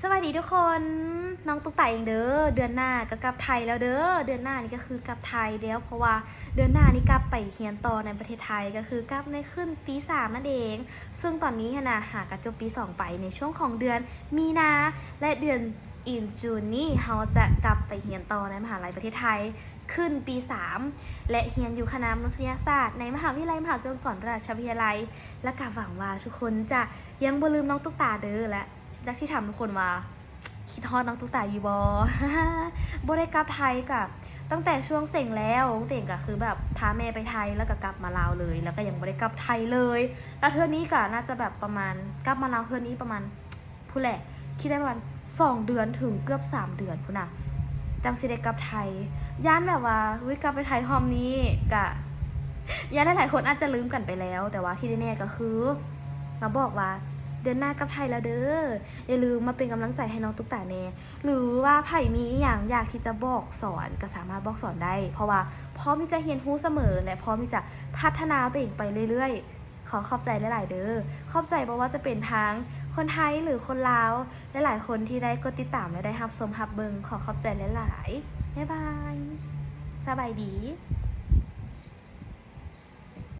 ສະບາຍດີທຸກຄົນ, ນ້ອງຕຸກຕາເອງເດີ. ເດືອນໜ້າກໍກັບໄທແລ້ວເດີ. ເດືອນໜ້ານີ້ກໍຄືກັບໄທແລ້ວ ເພາະວ່າເດືອນໜ້ານີ້ກັບໄປຮຽນຕໍ່ໃນປະເທດໄທ ກໍຄືກັບໃນຂຶ້ນປີສາມນັ້ນເອງ. ເຊິ່ງຕອນນີ້ຫັ້ນນະ ຫາກະຈົບປີສອງໄປໃນຊ່ວງຂອງເດືອນມີນາ ແລະ ເດືອນ in June ນີ້ ເຮົາຈະກັບໄປຮຽນຕໍ່ໃນມະຫາໄລປະເທດໄທ ຂຶ້ນປີສາມ ແລະ ຮຽນຢູ່ຄະນະມະນຸສະຍະສາດໃນມະຫາວິທະຍາໄລມະຫາຈຸລາລົງກອນລາຊະວິທະຍາໄລ ແລະ ກະຫວັງວ່າທຸກຄົນຈະຍັງບໍ່ລືມນ້ອງຕຸກຕາເດີ. ແລະ ຢາກຊິຖາມທຸກຄົນວ່າ ຄິດຮອດນ້ອງຕຸກຕາຢູ່ບໍ່? ບໍ່ໄດ້ກັບໄທກະຕັ້ງແຕ່ຊ່ວງເສັງແລ້ວ, ເຕັງກະຄືແບບພາແມ່ໄປໄທ ແລ້ວກະກັບມາລາວເລີຍ ແລ້ວກະຍັງບໍ່ໄດ້ກັບໄທເລີຍ. ແລ້ວເທື່ອນີ້ກະໜ້າຈະແບບປະມານ ກັບມາລາວເທື່ອນີ້ປະມານ ພຸ້ນແຫຼະ ຄິດໄດ້ປະມານສອງເດືອນເຖິງເກືອບສາມເດືອນພຸ້ນນະ ຈັ່ງຊິໄດ້ກັບໄທ. ຢ້ານແບບວ່າ ອຸ້ຍ ກັບໄປໄທຮອບນີ້ກະ ຢ້ານຫຼາຍໆຄົນອາດຈະລືມກັນໄປແລ້ວ, ແຕ່ວ່າທີ່ແນ່ໆກໍຄື ມາບອກວ່າເດືອນໜ້າກັບໄທແລ້ວເດີ. ຢ່າລືມມາເປັນກຳລັງໃຈໃຫ້ນ້ອງຕຸກຕາແດ່ ຫຼືວ່າໃຜມີອີ່ຫຍັງຢາກທີ່ຈະບອກສອນ ກໍສາມາດບອກສອນໄດ້ ເພາະວ່າພ້ອມທີ່ຈະຮຽນຮູ້ສະເໝີ ແລະ ພ້ອມທີ່ຈະພັດທະນາຕົວເອງໄປເລື້ອຍໆ. ຂໍຂອບໃຈຫຼາຍໆເດີ. ຂອບໃຈບໍ່ວ່າຈະເປັນທາງຄົນໄທ ຫຼື ຄົນລາວ ຫຼາຍໆຄົນທີ່ໄດ້ກົດຕິດຕາມ ແລະ ໄດ້ຮັບຊົມຮັບເບິ່ງ. ຂໍຂອບໃຈຫຼາຍໆ. ບາຍບາຍ. ສະບາຍດີ.